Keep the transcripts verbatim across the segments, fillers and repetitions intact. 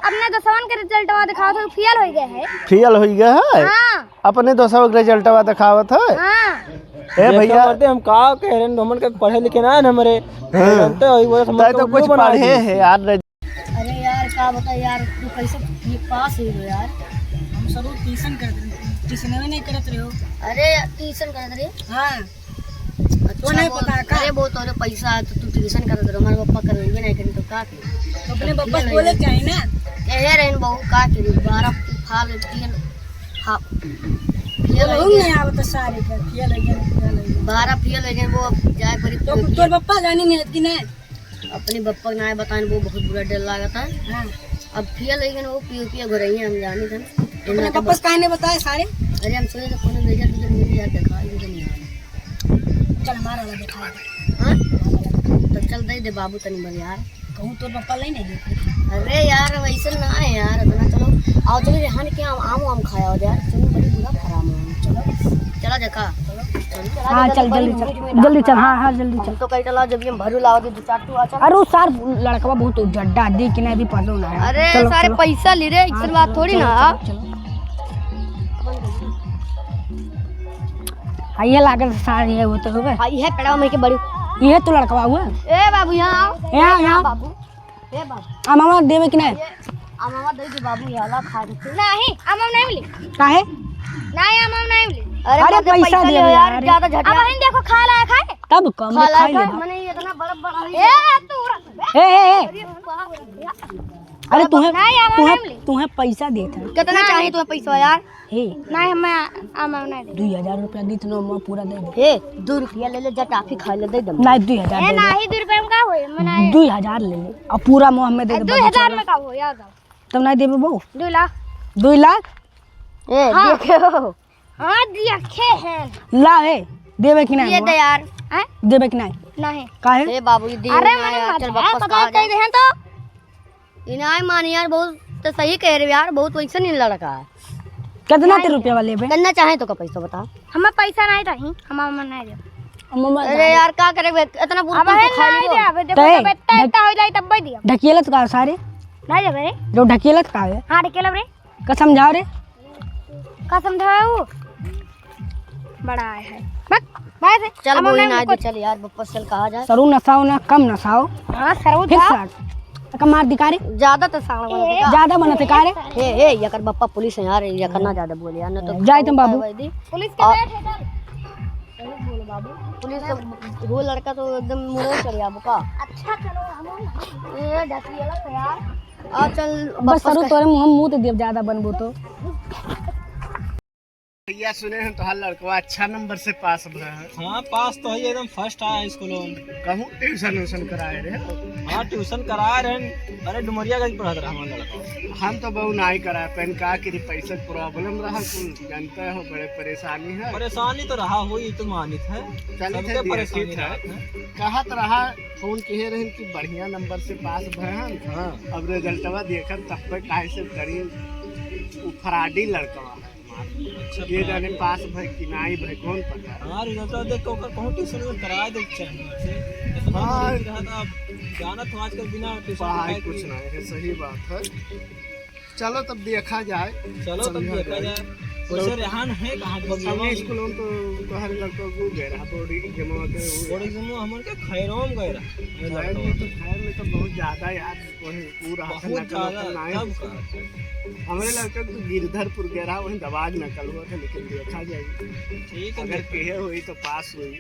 अपने दोस्तवन के रिजल्टवा देखावत हो, फेल होइ गए है। फेल होइ गए है? हाँ। अपने दोस्तवा के रिजल्टवा देखावत है? हाँ। ए देखो भैया। मर्दे, हम का कह रहे हैं, हमन के पढ़े लिखे ना है हमरे। हाँ। जानते हो, वो समझ ताई तो तो उल्लू कुछ बना पढ़े दिए। है यार। अरे यार, का बताई यार, तू कैसे ये पास हो गयो यार? हम सरू ट्यूशन करत रहे, ट्यूशनवे नहीं करत रहे हो। अरे, ट्यूशन करत रहे? हाँ। अच्छा, तो नहीं वो, पता का? अरे, वो तोरे पैसा है, तो तू ट्यूशन करत रहे, हमारे पप्पा करवेबे नहीं करी, तो का करी? तो अपने पप्पा से बोले चाही ना। कहे रहन बहू, का करी, बारह फाल फेल, हाँ। फेल बोलहु हो गया। नहीं आवत सारे का, फेल हो गया, फेल हो गया। बारह फेल हो गए, वो अब जाए पड़ी तो पी ओ पी। तोर पप्पा जानी नहीं कि नहीं? अपने बप्पा के नाय बताएन, वो बहुत बुरा डर लागत है। हाँ। अब फेल होइ गए, वो पी ओ पी ओ घरइया हम जानी थे। अपने बप्पा से काहे नहीं बताए सारे? अरे हम सोचे तो कोनो रिजल्ट उजल्ट मिल जाए, देखा, ये तो नहीं आया। चल हमारा वाला देखा दे। हाँ? तो चल दे दे बाबू तनी भर यार। कहूँ तोर बप्पा ले नहीं देते। अरे यार वैसे ना है यार, इतना चलो। आओ चलो रेहान के आम, आम, आम खाया हो यार, चलो बड़ी बुरा खराब है। चलो, चला देखा। हाँ, चल, जल्दी चल, जल्दी चल, हाँ, हाँ, जल्दी चल। तो कही चला, जब ये भरू लाओ, दो चार टू आ, चल। अरे, वो सार लड़कवा बहुत जड्डा, देख के ना अभी पढ़ो ना है। अरे, चलो, सारे चलो। पैसा ली रे, हाँ, ऐसन बात चलो, थोड़ी चलो, ना। चलो, चलो। हाँ, ये लागत सार ये होते होबे। हाँ, ये पेड़वा में के बड़ी। ये तो लड़कवा हुआ। ए बाबू, यहाँ आओ। यहाँ, यहाँ। बाबू। ए बाबू। अमवा देवे कि नहीं? ये अमवा दे दे बाबू, ये वाला खा दे। नहीं, अमवा नहीं मिली। काहे? नहीं, अमवा नहीं मिली। अरे, अरे, मर्दे, पैसा पैसा दे ले यार, यार। ज्यादा झटिया। अब हम देखो, खा लायक है। तब कम खा में खा लायक ले है, बा। मने ये इतना बड़ा, बड़ा है। ए, तू रख। ए, ए, ए। अरे, बाप रे। अरे, तुम्हें, नहीं, अमवा तुम्हें, नहीं मिली। तुम्हें पैसा देता है। कितना चाहिए तुम्हें पैसा यार? हे। नहीं, हमें आ-, आ, मैं नहीं दे। दुई हजार रुपया दी तो मैं पूरा दे दे। हे, दो रुपया ले ले, जा टाफी खा ले, दे दे। नहीं, दुई हजार ए, दे दे। नहीं, दो रुपया में का होई? मैं नहीं। दुई हजार ले ले, और पूरा मुँह हमें दे ए, दे, दो हजार बाबू, में का होई? आ जाओ। तब नहीं देबे बहू? दो लाख। दो लाख? ए, हाँ। देखे हो? हाँ, देखे हैं। ला, ए, देबे कि नहीं ये बहू? दे यार। हैं? देबे कि नहीं? नहीं। काहे? ए बाबू, ये दे अरे, ना मैंने यार, चल मजाक वापस मजाक कहा कर जाए। दे हैं तो। ई नाहीं मानी यार, बहुत तो सही कह रहे हो यार, बहुत वैसे नहीं लड़का है। कितना ते रुपया वाले बे? कितना चाहे तो का पैसा बता। हमें पैसा नहीं रही, हम, हम नहीं दे। हम, हम अरे जाने। यार, का करे बे? इतना बुरा अब तुमको है खा नहीं लियो। दे, अब देखो, तय, तब इतना, ढक-, इतना हो जाए, तब भाई दिया। ढकेलत का सारे? नहीं दे बे। जो ढकेलत का है? हाँ, ढकेलब रे। का समझाओ रे? का समझाओ? बड़ा आए है। बक, बाय से। चल, अब बोई हम ना, कुछ चल यार, वापस चल, कहा जाए। सरू नसाओ ना, कम नसाओ। हाँ, सरू फिर जाओ। साठ। का मार दिकारी? ज्यादा तो साढ़ बनत है का? ज्यादा बनत है का रे? हे, हे, यकर बप्पा पुलिस है यार, यकर ना ज्यादा बोले यार, ना तो जाए तुम बाबू। पुलिस के आ- बैठ है इधर। सही बोलो बाबू। पुलिस तो, वो लड़का तो एकदम मुड़े चढ़ गया बुका। अच्छा, चलो, हम, ए, ढकेलत है यार। आ, चल, बस वापस सरू, कर। तोरे मुँह में मुँह तो देब, ज्यादा बनबो तो। भैया, सुने हैं तोहार लड़कवा अच्छा नंबर से पास भा है। हाँ, पास तो है, एकदम फर्स्ट आया स्कूल में। कहूँ ट्यूशन व्यूशन कराए रहे? हाँ, ट्यूशन कराए रहे। अरे, डुमरियागंज पढ़त रहा हमारा लड़का। हम तो बहु नाहीं कराए, पहन का कि पैसे प्रॉब्लम रहा, कुल जानते हो, बड़े परेशानी है। परेशानी तो रहा हुई, तो मानित है। चलित सबके है, परेशानी देखित है। रहत है। कहत रहा, फोन किहे रहन कि बढ़िया नंबर से पास भए हन। हाँ। अब रिजल्टवा देखत तब पे काहे से करी, उ फराडी लड़कवा है। अच्छा, ये फराडी। जाने पास भए कि नाहीं भए, कौन पता। हाँ, रिजल्टवा देख के ओकर कहूँ ट्यूशन में कराए दे के चाही। इतना हाँ। जरूरी रहा था, अब जानत हो आजकल बिना ट्यूशन पढ़ाई कराए कुछ के। नाहीं है, सही बात है। चलो तब देखा जाए। चलो तब समझा देखा जाए। जाए। वैसे रेहान है कहाँ पर? बगलवा में? स्कूल में तो तोहरे लड़का को गए रहा, बोर्ड एग्जाम के वो बोर्ड एग्जाम में हमन के खैरवा में गए रहा। खैर में तो, खैर में तो बहुत ज्यादा यार, वही पूरा बहुत ज्यादा, नाहीं तब होता। का? हमरे लड़का तो गिरधरपुर गए रहा, वहीं दबाग नकल हुआ था, लेकिन देखा जाए। ठीक है, अगर देखा। किहे हुई तो पास हुई।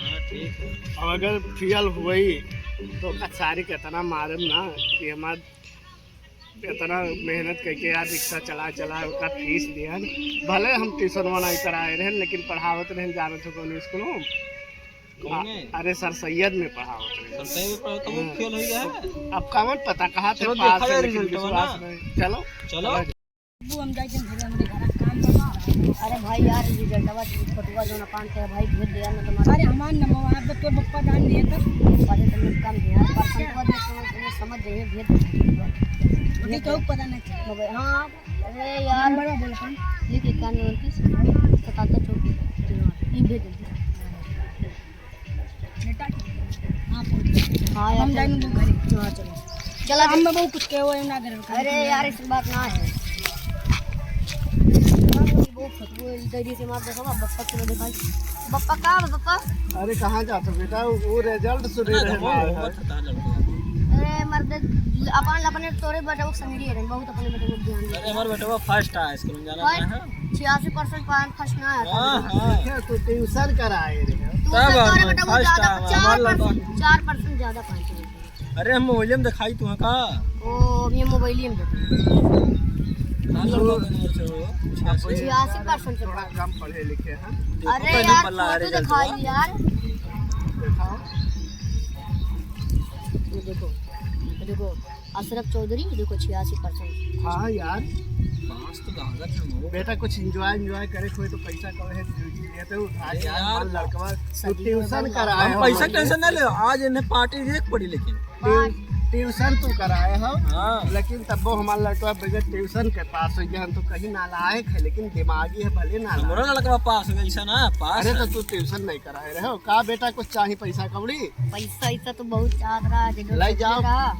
हाँ, ठीक है। और अगर फेल हुई तो ओकर सारे के इतना मारब ना कि हमार इतना मेहनत करके यार रिक्शा चला चला ओकर फीस दिहन। भले हम ट्यूशनवा नाहीं कराए रहन, लेकिन पढ़ावत रहन, जानत हो कौन स्कूल में? कौन में? अरे सर सैयद में पढ़ावत रहन। सर सैयद में पढ़ावत, तो वो हाँ। फेल हो गया है। अब कौन पता कहाँ से चलो पास देखा है, जाए लेकिन रिजल्टवा विश्वास ना। नहीं। चलो। चलो। वो हम जाइते हैं घरे, हमरे घर काम बा। अरे भाई यार, ये रिजल्टवा, फोटोवा जो ना पान के भाई भेज दे यार, ना तुम्हारा। अरे हमार नंबर वहाँ पे तोर पप्पा जान दिए तो। अरे तुम कम है यार, परसेंटवा जो समझ, समझ जाइए, भेज दे। अभी तो पता नहीं चला। हाँ। अरे यार। नंबर बोल अपन। एक इक्यानवे उनतीस सतहत्तर चौबीस। ये भेज दे। बेटा, हाँ, पहुँच गए। हाँ, यार, हम चल। जाएंगे घरे। हाँ, चलो। चला हम बे। में बहुत कुछ कहे हुए ना करे। अरे यार, ऐसी बात ना है। वो इधर ही से मार देखो, बप्पा चलो दिखाई। बप्पा का बा, बप्पा? अरे कहाँ जात हो बेटा, वो result सुने अरे रहना है। अरे मर्द, अपन अपने तोरे बेटा को समझिए रे, बहुत अपने बेटे को ध्यान दे। अरे हमारे बेटा को first आया स्कूल में, जाना first, है? छियासी percent पान first ना आया था। हाँ, हाँ। देखा, तू tuition कराए रहे हो। तू तब तो तोरे बेटा को first ज्यादा, आया, चार हमारे लड़का। Percent, चार percent ज्यादा पाए थे। अरे हम मोबाइल में दिखाई तू का? ओ, हम ये मोबाइल में देखा। हाँ, लड़का का नंबर से हो, छियासी। छियासी percent से थोड़ा कम पढ़े लिखे हैं। देखो अरे तो यार, नंबर ला फोटो रहे दिखाई जल्दी। यार। देखा। ये देखो, ये देखो, अशरफ चौधरी, देखो, छियासी percent। हाँ यार। पास तो लागत है वो। बेटा, कुछ enjoy, enjoy करे, कोई तो पैसा कम है, ये तो आज अरे यार, यार, हमारा लड़कवा, तू सही है, tuition भाई। करा हम है, पैसा हमारे। Tension ना ले, आज इन्हें party एक पड़ी, लेकिन ट्यू-, tuition तू कराए हो, हाँ। लेकिन तब वो हमारा लड़कवा बगैर tuition के पास हो गया। हम तो कहीं नालायक है, लेकिन दिमागी है, भले नालायक। हमारा लड़कवा पास हो गया, ऐसा ना, पास अरे, है। तो तू tuition नहीं कराए रहे हो का बेटा? कुछ चाही पैसा कौड़ी? पैसा, ऐसा तो बहुत चाहत रहा, जे ले जाओ। रहा।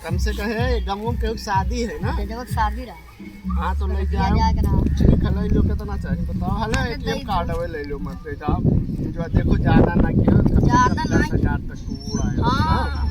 कम से कहे, गाँव में केहू के शादी है ना? जे जब शादी रहा। हाँ, तो ले रुपया जाओ। जाए के रहा। ठीक है, ले लो, कितना चाहिए बताओ। हले अरे, ATM दे card दो। हवे, ले लो, मत ले जाओ। Enjoy देखो, ज्यादा ना कियो, कम से ज्यादा कम ना। दस हजार तक को वो आए। हाँ। हाँ?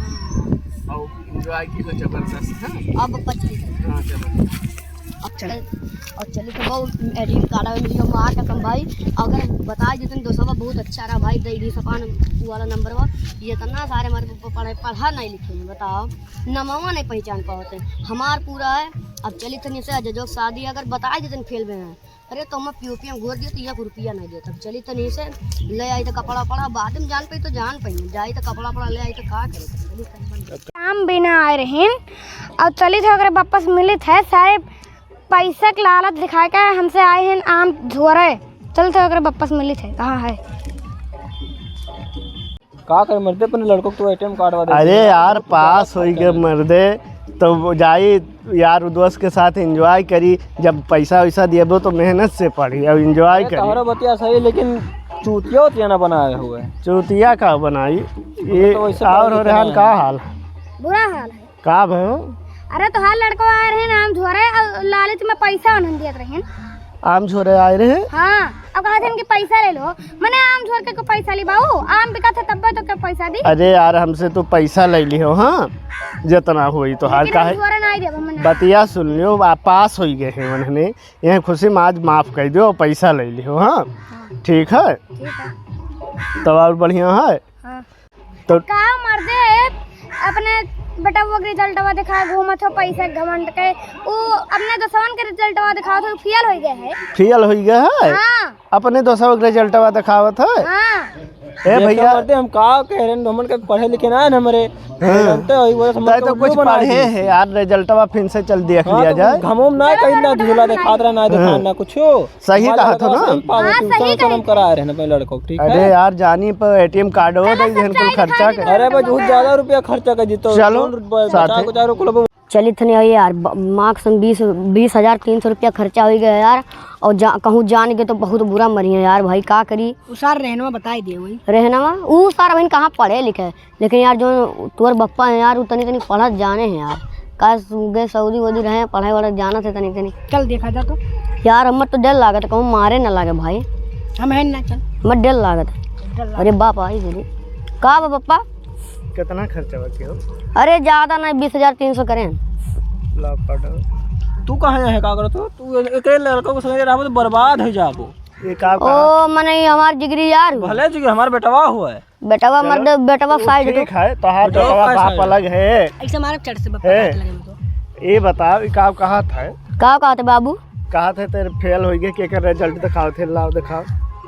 और enjoy की हो जबरदस्त, है? अब पच्चीस। हाँ, जबरदस्त। अब चल, अब चली तो बहुत ATM card हवे, मिलियो मार कसम भाई। अगर बताए देते दोस्तवा बहुत अच्छा रहा भाई, दे दी सपान वाला नंबर हुआ। ये इतना सारे हमारे पप्पा पढ़े, पढ़ा नहीं लिखे हैं, बताओ। नमवा नहीं पहचान पावत है। हमार पूरा है, अब चली तनी से जजो शादी अगर बताए देतन फेल भे हैं। अरे तो हम पीओपी में घोर दियो तो एक रुपया नहीं देत। अब चली तनी से ले आई तो कपड़ा पड़ा, बाद में जान पाई तो जान पाई, जाई तो कपड़ा पड़ा ले आई तो का करे? काम बिना आए रहीन, अब चली थे ओकरे वापस मिलित है। सारे पैसा के लालच दिखाए के हमसे आए हैं आम झोरे। चल थे ओकरे वापस मिलित है, कहाँ है? का करे मर्दे, अपने लड़कों को तो ATM card वाले अरे यार, पास होई गए मर्दे, तो वो जाई यार दोस्त के साथ enjoy करी। जब पैसा वैसा दिएबो तो मेहनत से पढ़ी और enjoy अरे करी। तोहरा बतिया सही, लेकिन चूतिया उतिया ना बनाए हुए। चूतिया का बनाई? ये तो वैसे और हो पढ़ के रेहान, ना का है। हाल? बुरा हाल है। का भयो? अरे तोहार लड़को आए रहे ना आम झोरे और लालच में पैसा उन्हन दियत रहे। आम झोरे आए रहे? हाँ, अब कहत हन कि पैसा ले लो। मने आम झोर के को पैसा ली बाऊ? आम बिकत है तब्बे तो के पैसा दी? अरे यार, हमसे तो पैसा ले लिहो, हाँ, जितना होई तोहार लेकिन हम काहे? झोरे ना देब, हम ना। बतिया सुन लियो, आ, पास होई गए हैं उन्हने, यह खुशी में आज माफ कर दियो, पैसा ले लिहो, हाँ? हाँ। ठीक है? ठीक है। तब और बढ़िया है? हाँ। तो का मर्दे, अपने बेटवा के resultवा देखा घूमत हो पैसा घमंड के, उ अपने दोस्तवन के resultवा देखावत हो, फेल होई गए है। फेल होई गए है? हाँ। अपने दोस्तवा के resultवा देखावत है? हाँ। ए देखो भैया। मर्दे, हम का कह रहे हैं, हमन के पढ़े लिखे ना है हमरे। हाँ। जानते हो, वो समझ तै के तो उल्लू कुछ बना पढ़े दी। है यार, resultवा फिर से चल देख हाँ, लिया तो जाए। घमोम ना कहीं ना झूला देखात रहा, ना हाँ। दिखान, ना कुछ। सही हमारे कहा था लड़का ना? सही पावे, हाँ, tuition सही उसन हम कहे। करा रहे हैं अपने लड़कों को, ठीक अरे है? यार, जानी पर ATM card हो चलो, तो इधर कुल सच्चाई खर्चा दिखाई कर। दे। अरे बस, बहुत ज्यादा रुपया खर्चा कर जीतो। चलो, कौन रुपया साथे। बचा के चारों को लोग चलित नहीं यार, ब-, माँ कसम बीस, बीस हजार तीन सौ रुपया खर्चा हो गया यार। और जा, कहूँ जान के तो बहुत बुरा मरिए यार भाई, का करी? उसार रहनवा बताई दे वही। रहनवा? ऊ सारा बहन कहाँ पढ़े लिखे? लेकिन यार, जो तोर बप्पा है यार, उ तनी तनी पढ़त जाने हैं यार। का सु-, गए सऊदी वऊदी रहे, पढ़ाई वढ़ाई जानत है तनी तनी। चल देखा जा तो। यार, हमर तो डर लागत, कहूँ मारे ना लागे भाई। हम हैं ना, चल। हमर डर लागत। डर लागत। अरे बाप, आई बोली। का बा पप्पा? कितना खर्चा बा के हो? अरे, ज्यादा नहीं, बीस हजार तीन सौ करें। ला, पढ़ो। तू कहाँ है, का करत हो? तू एकरे लड़का को संगे रहबो तो बर्बाद हो जाबो। ये का ओ, कहा? मने, ये हमार जिगरी यार हुआ। भले जिगरी, हमार बेटवा हुआ है। बेटवा चलो, मर्द, बेटवा वो side ठीक है, तोहार बेटवा बेटवा का बाप side? अलग है। ऐसे मारब चट से बप्पा ए, बात लगे हमको। ये बताओ, ये का कहा था? का कहा था बाबू? कहा था तेरे फेल हो गए, के कर result दिखाओ थे, लाओ दिखाओ।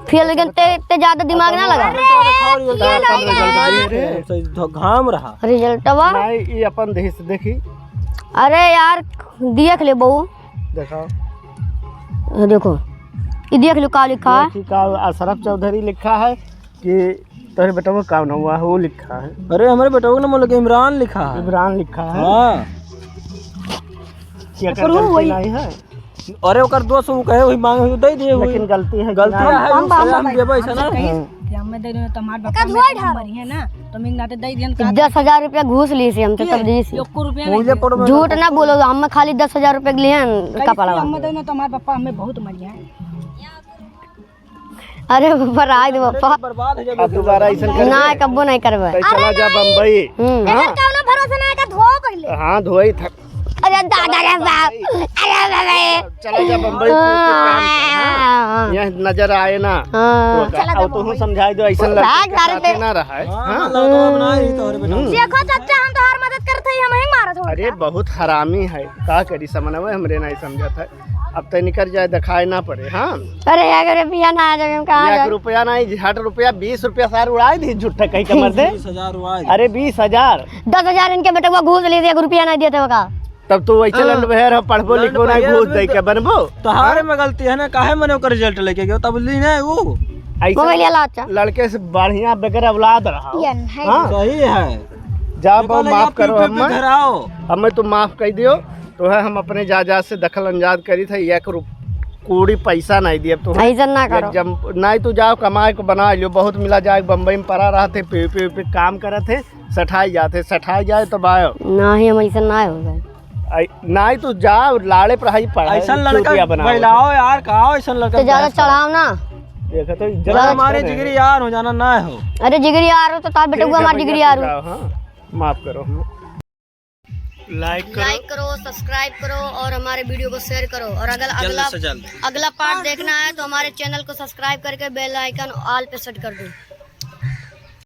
फेल हो गए, ते, ते ज्यादा दिमाग ना लगा। अरे, ये नहीं है। घाम रहा। Resultवा? नहीं, ये अपन देख से देखी। अरे यार, देख ले बहू। दिखाओ। ये देखो, ये देख लो का लिखा है। देखी का अशरफ चौधरी लिखा है। कि तोहरे बेटवा का नाम हुआ है, वो लिखा है। अरे, हमारे बेटवा का नाम लगे इमरान लिखा है। इमरान लिखा है। हाँ। क्या ओकर गलती वही नहीं है? अरे, ओकर दोस्त वो कहे, वही मांगे, वही दे दिए, वही। लेकिन गलती है कि गलती ना? है, हम, वो हम, सलाह हम हम देबे, ऐसा ना? हाँ। मैं दे दूँ तो हमार बापा का धोई ढारो। मरी है ना, तो मैं नाते दे दियन कि का दस हजार रुपया घूस ली से हम तो ये तब दी से। एको रुपया नहीं दिए। झूठ ना बोलो, हम खाली दस हजार रुपया के लिए कपड़ा। मैं दे दूँ तो हमार बापा हमें बहुत मरी है। अरे बापा, राय दे बापा। बर्बाद हो जाबे। अब दोबारा ऐसा करबे। ना, कब्बो नहीं करबे। तो चला जा बम्बई। हम्म। हाँ। कौनो भरोसा नहीं का, धो पहले। हाँ, धोई था। अरे दादा रे बाप, अरे बाबा। चला जा बम्बई, तू, तू काम कर, हाँ? हाँ। यहाँ नजर आए ना। हाँ। तो का? चला जा अब तुहू बम्बई। समझाई दो, ऐसा लड़का भाग के सारे साथे ना रहा है। हाँ, हाँ? हाँ, लड़का अब ना रही तोहरे बेटा। हम्म। देखो चाचा, हम तोहार मदद करत हई, हम ही मारत हो अरे बेटा। बहुत हरामी है, का करी समनवे हमरे नहीं समझत है। अब तय निकर जाए, दिखाए ना पड़े, हाँ? अरे एक रुपया ना आ जाए, हम कहाँ एक जाए? रुपया नहीं, झट रुपया, बीस रुपया सार उड़ाए दी झूठे कहीं कमर दे। बीस हजार उड़ाए दी। अरे बीस हजार। दस हजार इनके बेटवा घूस ली, एक रुपया नहीं देते हो का? तब तू वैसे हाँ। लंड बहर हो, पढ़बो लंड लिखबो नहीं, बहर घूस में दे तो के बनबो। तोहारे हाँ? में गलती है ना, काहे मने ओकर रिजल्ट लेके गयो, तब ली नहीं वो। ऐसे मोबाइल वाला अच्छा। लड़के से बढ़िया बेगर औलाद रहा हो। ये नहीं। हाँ? सही है। जाओ, देखो बहु, ले, माफ आप करो, पी, पी, पी हमें। घर आओ। हमें तो माफ कर दियो। तो है, हम अपने जायदाद से दखल अंदाज करी थे, एक रुप-, कौड़ी पैसा नहीं दिए। तो ऐसा ना करो। जम-, नहीं तो जाओ, कमाए को बना लियो, बहुत मिला जाए, बम्बई में पड़ा रहते, पे, पे, पे काम करत है। सठाई जात है, सठाई जाए तब आयो। नाही, हम ऐसा ना हो गए। आई, नाही तो जाओ, लाड़े पढ़ाई पढ़ाई, ऐसा लड़का चूतिया बनाओ। बहलाओ यार, का हो ऐसा लड़का तो ज्यादा बहस करो। चढ़ाओ ना। देखा तो इज्जत ज्यादा हमारे जिगरी यार हो जाना ना हो। अरे जिगरी यार हो तो तार बेटे ठीक को है हमारे भैया, जिगरी यार हो। जाओ, हाँ, माफ करो हमें। Like करो। Like करो, subscribe करो और हमारे video को share करो। और अगर जल्द अगला, से जल्द। अगला part देखना है तो हमारे channel को subscribe करके bell icon all पे set कर दो।